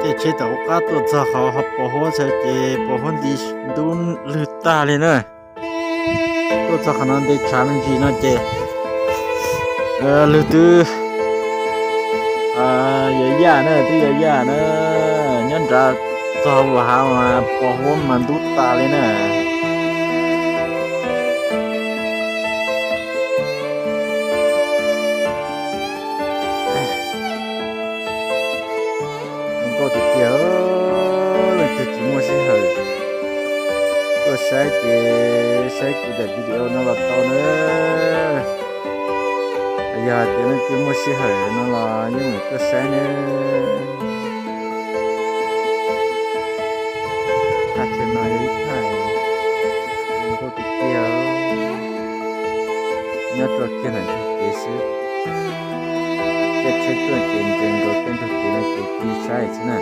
Caij tsheb tom qab tuaj txog qhov pos huab txhais ces pos huab nti ntub lwg tag li na. Tuaj txog qhov no nti tshav me ntsis no ces lwg twb yuav yaj na, twb yuav yaj na. Nyob nrad txog ua hav mas pos huab mas ntub tas li na. Zoo nkauj tiag tiag, leej twg tsis muaj sij hawm tuaj saib ces saib kuv daim video no los tau na. Yog hais tias leej twg muaj sij hawm no los yeej meem tuaj saib ne. Thaj chaw no yog ib thaj zoo nkauj tiag tiag, nyob rau kiag ntawm ntug kev xwb. Caij tsheb tuaj ces ntsia nkaus tej ntug kev no ces ci saib xwb na.